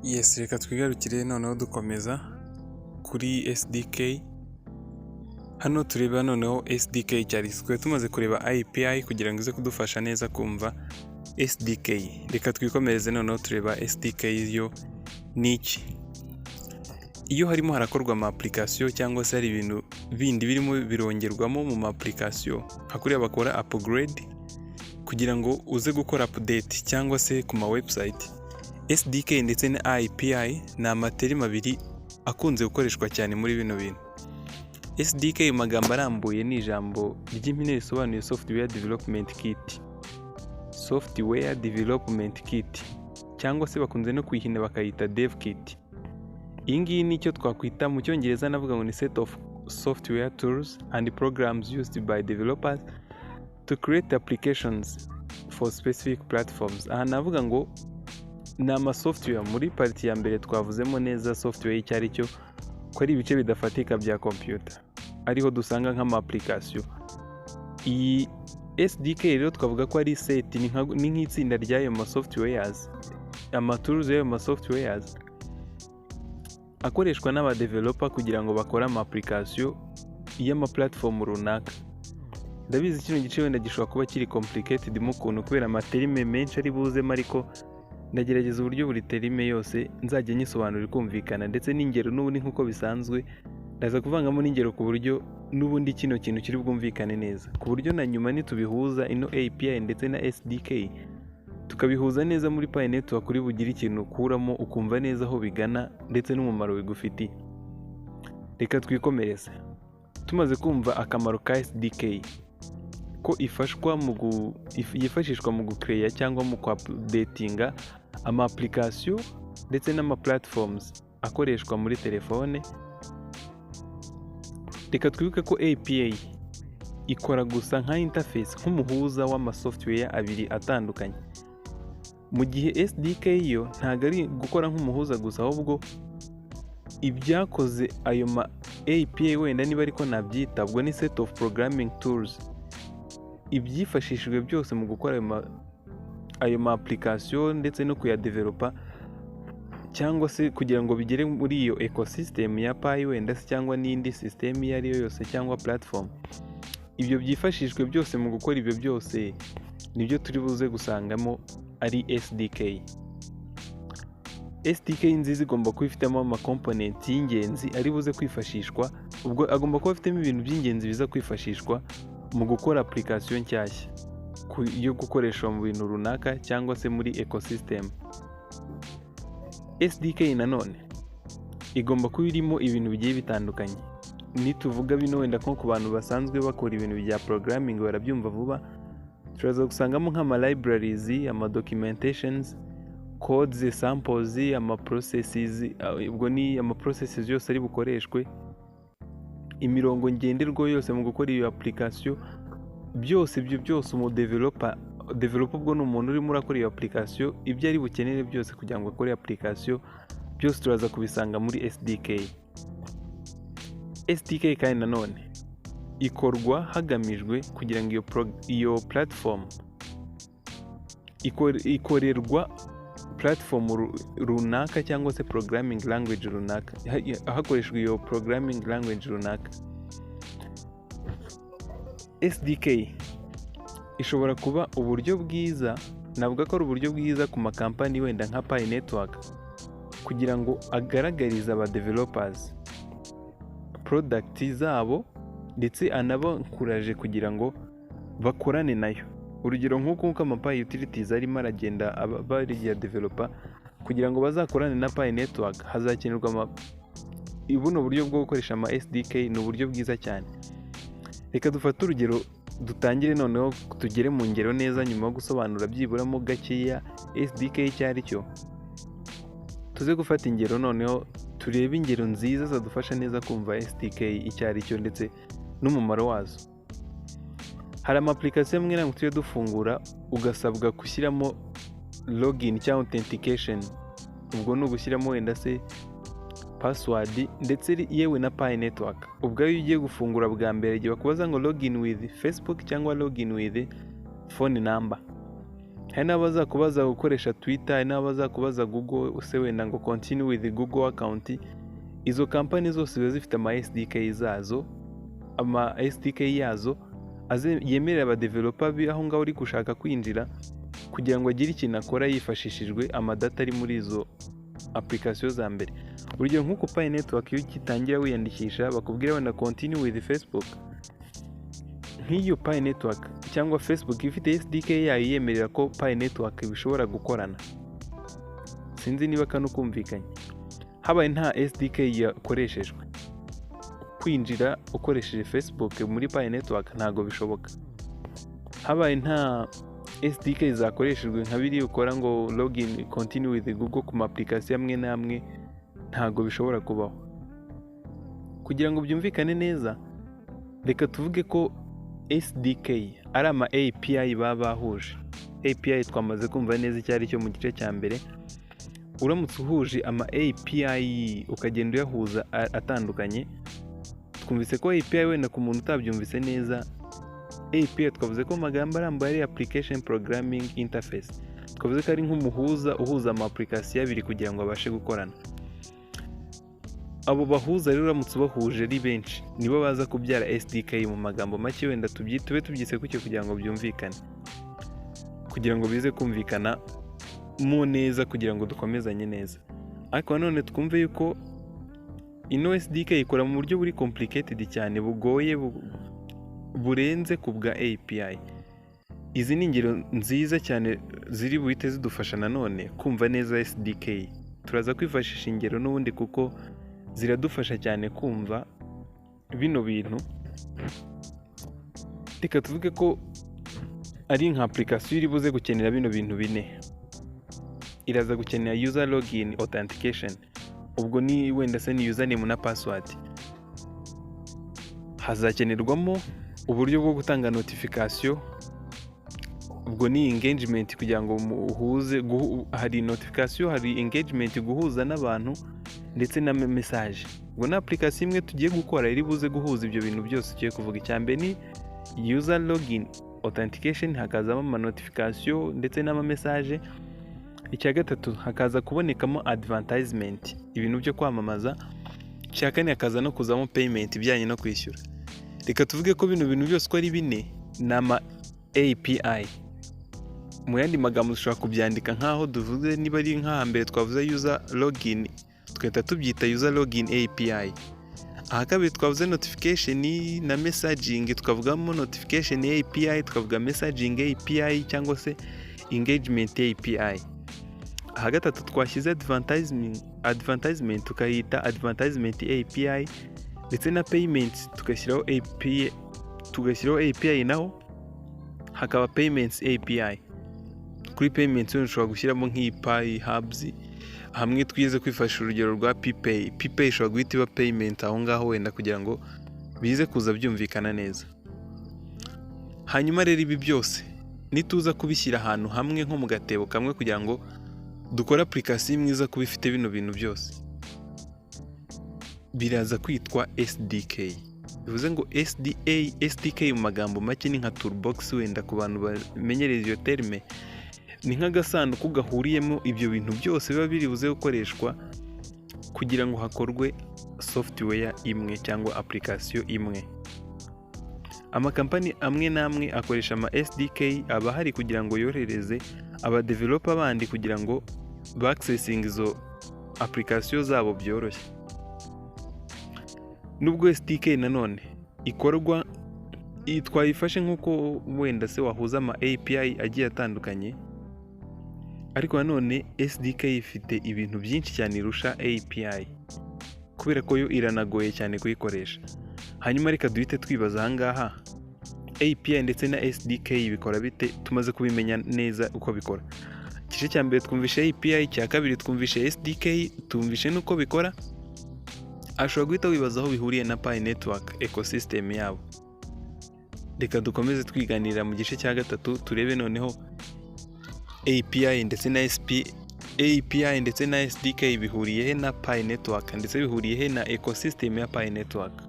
Yes, reka twigarukire noneho dukomeza kuri SDK. Hano tureba noneho SDK cyari twari tumaze kureba API kugira ngo ize kudufasha neza kumva SDK. Reka twikomereze noneho tureba SDK yo ni iki. Iyo harimo harakorwa ama application cyangwa se hari ibintu bindi birimo birongerwamo mu ma application, nka kuriya bakora upgrade kugira ngo uze gukora update cyangwa se ku ma website, SDK ndetse na API ni ama term abiri akunze gukoreshwa cyane muri bino bintu. SDK mu magambo arambuye ni ijambo ry'impine risobanuye Software Development Kit. Software Development Kit cyangwa se bakunze no kuyihina bakayita Dev Kit. Iyi ngiyi ni icyo twakwita mu Cyongereza, navuga ngo ni set of software tools and programs used by developers to create applications for specific platforms. Aha navuga ngo ni ama software. Muri part ya mbere twavuzemo neza software icyo ari cyo, ko ari ibice bidafatika bya computer, ariho dusanga nk'ama application. Iyi SDK rero twavuga ko ari set, ni nk'itsinda ry'ayo ma softwares, ama tools y'ayo ma softwares akoreshwa n'aba developer kugira ngo bakore ama application y'ama platform runaka. Ndabizi kino gice wenda gishobora kuba kiri complicated mu ukuntu kubera ama term menshi ari buzemo, ariko ndagerageza uburyo buri term yose nzajya nyisobanura ikumvikana, ndetse n'ingero n'ubundi nk'uko bisanzwe ndaza kuvangamo n'ingero, ku buryo n'ubundi kino kintu kiri bwumvikane neza, ku buryo na nyuma nitubihuza ino API ndetse na SDK tukabihuza neza muri Pi Network, uri bugire ikintu ukuramo ukumva neza aho bigana ndetse n'umumaro bigufitiye. Reka twikomereze. Tumaze kumva akamaro ka SDK, ko ifashwa mu yifashishwa mu gukereya cyangwa mu kwa-updatinga ama application ndetse n'ama platforms akoreshwa muri telefone, reka twibuke ko API ikora gusa nka interface, nk'umuhuza w'ama software abiri atandukanye, mu gihe SDK yo ntabwo ari gukora nk'umuhuza gusa, ahubwo ibyakoze ayo ma API, wenda niba ariko nabyita, ubwo ni set of programming tools, ibyifashishijwe byose mu gukora ayo ma application ndetse no kuyadevelopa cyangwa se kugira ngo bigere muri iyo ecosystem ya Pi wenda se cyangwa n'indi system iyo ari yo yose cyangwa platform, ibyo byifashishwe byose mu gukora ibyo byose nibyo turi buze gusangamo ari SDK. SDK nziza igomba kuba ifitemo ama component y'ingenzi ari buze kwifashishwa, ubwo agomba kuba afitemo ibintu by'ingenzi biza kwifashishwa mu gukora application nshyashya yo gukoreshwa mu bintu runaka cyangwa se muri ecosystem. SDK nanone igomba kuba irimo ibintu bigiye bitandukanye. Nituvuga bino wenda nko ku bantu basanzwe bakora ibintu bya programming barabyumva vuba, turaza gusangamo nk'ama libraries, ama documentations, codes, samples, ama processes, ubwo ni ama processes yose ari bukoreshwe, imirongo ngenderwaho yose mu gukora iyo application, byose ibyo byose umu developer, developer ubwo ni umuntu urimo urakora iyo application, ibyo ari bukenere byose kugira ngo akore application byose turaza kubisanga muri SDK. SDK kandi nanone ikorwa hagamijwe kugira ngo iyo platform ikorerwa platform runaka cyangwa se programming language runaka, hakoreshejwe iyo programming language runaka. SDK ishobora kuba uburyo bwiza, navuga ko ari uburyo bwiza ku makampani wenda nka Pi Network kugira ngo agaragarize aba developers product zabo ndetse anabakuraje kugira ngo bakorane nayo. Urugero nk'uko ama Pi utilities arimo aragenda bariya developer kugira ngo bazakorane na Pi Network, hazakenerwa buno buryo bwo gukoresha ama SDK, ni uburyo bwiza cyane. Reka dufate urugero, dutangire noneho tugere mu ngero neza nyuma yo gusobanura byiburamo gakeya SDK icyo ari cyo. Tuze gufata ingero noneho turebe ingero nziza zadufasha neza kumva SDK icyo ari cyo ndetse n'umumaro wazo. Hari ama application amwe n'amwe tujya dufungura ugasabwa gushyiramo login cyangwa authentication, ubwo ni ugushyiramo wenda se password ndetse yewe na Pi Network ubwo. Iyo ugiye gufungura bwa mbere, igihe bakubaza ngo login with Facebook cyangwa login with phone number. Hari n'abazakubaza gukoresha Twitter, hari n'abazakubaza Google se wenda ngo "continue with Google account". Izo kampani zose ziba zifite ama SDK zazo, ama SDK yazo yemerera abadeveloper aho ngaho uri gushaka kwinjira kugira ngo agire ikintu akora yifashishijwe amadata ari muri izo application za mbere. Urugero, nk'uko Pi Network, iyo ugitangira wiyandikisha bakubwira wenda "continue with Facebook", nk'iyo Pi Network cyangwa Facebook ifite SDK yayo yemerera ko Pi Network bishobora gukorana. Sinzi niba kano kumvikanye. Habaye nta SDK yakoreshejwe, kwinjira ukoresheje Facebook muri Pi Network ntabwo bishoboka. Habaye nta SDK zakoreshejwe, nka biriya ukora ngo login, "continue with Google" ku ma application amwe n'amwe, ntabwo bishobora kubaho. Kugira ngo byumvikane neza, reka tuvuge ko SDK ari ama API baba bahuje. API twamaze kumva neza icyo ari cyo mu gice cya mbere. Uramutse uhuje ama API, ukagenda uyahuza atandukanye, twumvise ko API, wenda ku muntu utabyumvise neza, API twavuze ko mu magambo arambuye ari application programming interface. Twavuze ko ari nk'umuhuza uhuza ama application abiri kugira ngo abashe gukorana. Abo bahuza rero, uramutse ubahuje ari benshi, nibo baza kubyara SDK. Mu magambo make wenda tube tubyise gutyo kugira ngo byumvikane, kugira ngo bize kumvikana mo neza, kugira ngo dukomezanye neza. Ariko nanone twumve yuko ino SDK ikora mu buryo buri complicated cyane, bugoye, burenze ku bwa API. Izi ni ingero nziza cyane ziri buhite zidufasha nanone kumva neza SDK. Turaza kwifashisha ingero n'ubundi kuko ziradufasha cyane kumva bino bintu. Reka tuvuge ko ari nka application iri buze gukenera bino bintu bine. Iraza gukenera user login authentication, ubwo ni wenda se ni username na password. Hazakenerwamo uburyo bwo gutanga notification, ubwo ni engagement, kugira ngo muhuze hari notification, hari engagement, guhuza n'abantu, ndetse na message. Ubwo ni application imwe tugiye gukora iri buze guhuza ibyo bintu byose tugiye kuvuga. Icya mbere ni user login authentication, hakazamo ama notification ndetse n'ama message. Icya gatatu hakaza kubonekamo advertisement, ibintu byo kwamamaza. Icya kane hakaza no kuzamo payment, ibijyanye no kwishyura. Reka tuvuge ko bino bintu byose uko ari bine ni ama API. Mu yandi magambo dushobora kubyandika nk'aho duvuze, niba ari nk'ahambere twavuze user login, tugahita tubyita user login API. Aha kabiri twavuze notification na messaging, tukavugamo notification API, tukavuga messaging API cyangwa se engagement API. Aha gatatu twashyize advertisement, tukayita advertisement API, ndetse na payment tugashyiraho API, tugashyiraho API naho hakaba payments API. Kuri payments wenda ushobora gushyiramo nk'iyi Pi Hubs, hamwe twize kwifashisha urugero rwa Pi Pay. Pi Pay ishobora guhita iba payment aho ngaho wenda, kugira ngo bize kuza byumvikana neza. Hanyuma rero ibi byose nituza kubishyira ahantu hamwe nko mu gatebo kamwe kugira ngo dukore application mwiza kuba ifite bino bintu byose, biraza kwitwa SDK. Bivuze ngo SDA, SDK mu magambo make ni nka toolbox. Wenda ku bantu bamenyereye iyo terme, ni nk'agasanduku gahuriyemo ibyo bintu byose biba biri buze gukoreshwa kugira ngo hakorwe software imwe cyangwa application imwe. Amakampani amwe n'amwe akoresha ama SDK aba ahari kugira ngo yorohereze abadeveloper bandi kugira ngo baccessinge izo application zabo byoroshye. Nubwo SDK nanone ikorwa twayifashe nk'uko wenda se wahuza ama API agiye atandukanye, ariko nanone SDK ifite ibintu byinshi cyane irusha API kubera ko yo iranagoye cyane kuyikoresha. Hanyuma reka duhite twibaza ahangaha, API ndetse na SDK bikora bite? Tumaze kubimenya neza uko bikora. Igice cya mbere twumvishe API, icya kabiri twumvishe SDK, twumvishe n'uko bikora. Ashobora guhita wibaza aho bihuriye na Pi Network ecosystem yabo. Reka dukomeze twiganirira mu gice cya gatatu, turebe noneho API ndetse na SP, API ndetse na SDK bihuriye he na Pi Network, ndetse bihuriye he na ecosystem ya Pi Network.